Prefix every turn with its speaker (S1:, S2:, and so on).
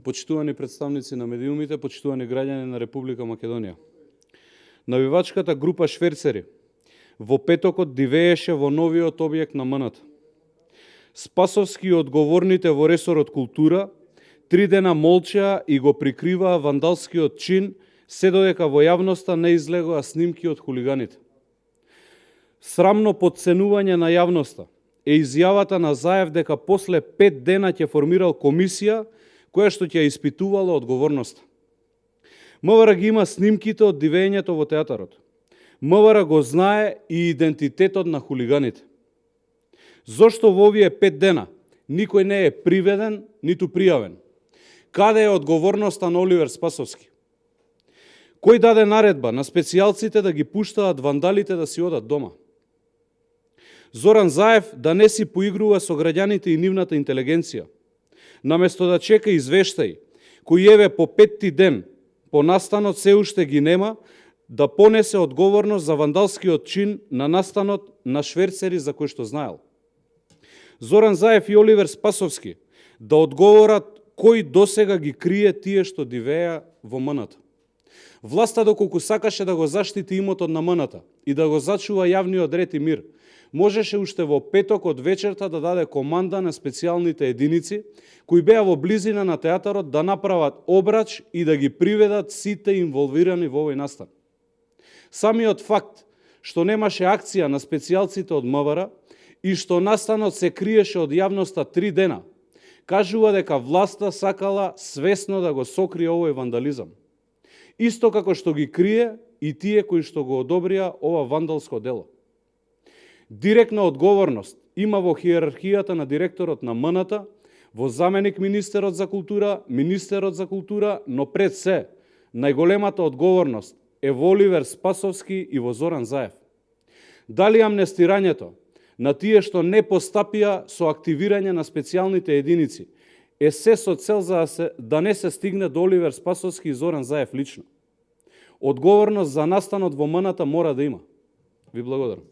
S1: почитувани представници на медиумите, почитувани граѓани на Република Македонија. Навивачката група шверцери во петокот дивееше во новиот објект на МНТ. Спасовски и одговорните во ресорот култура 3 дена молчаа и го прикриваа вандалскиот чин, се додека во јавноста не излегоа снимки од хулиганите. Срамно подценување на јавноста е изјавата на Заев дека после 5 дена ќе формирал комисија која што ќе испитувала одговорноста. МВР ги има снимките од дивењето во театарот. МВР го знае и идентитетот на хулиганите. Зошто во овие 5 дена никој не е приведен, ниту пријавен? Каде е одговорноста на Оливер Спасовски? Кој даде наредба на специјалците да ги пуштаат вандалите да си одат дома? Зоран Заев да не си поигрува со граѓаните и нивната интелигенција. Наместо да чека извештај, кој еве по 5-ти ден по настанот се уште ги нема, да понесе одговорност за вандалскиот чин на настанот на шверцери за кој што знаел. Зоран Заев и Оливер Спасовски да одговорат кој досега ги крие тие што дивеа во МНТ. Власта доколку сакаше да го заштити имотот на МНТ и да го зачува јавниот ред и мир, можеше уште во петок од вечерта да даде команда на специјалните единици кои беа во близина на театарот да направат обрач и да ги приведат сите инволвирани во овој настан. Самиот факт што немаше акција на специјалците од МВР и што настанот се криеше од јавноста 3 дена, кажува дека власта сакала свесно да го сокрие овој вандализам. Исто како што ги крие и тие кои што го одобрија ова вандалско дело. Директна одговорност има во хиерархијата на директорот на МНТ, во заменик министерот за култура, но пред се, најголемата одговорност е во Оливер Спасовски и во Зоран Заев. Дали амнестирањето на тие што не постапија со активирање на специјалните единици е се со цел да не се стигне до Оливер Спасовски и Зоран Заев лично. Одговорност за настанот во МНТ мора да има. Ви благодарам.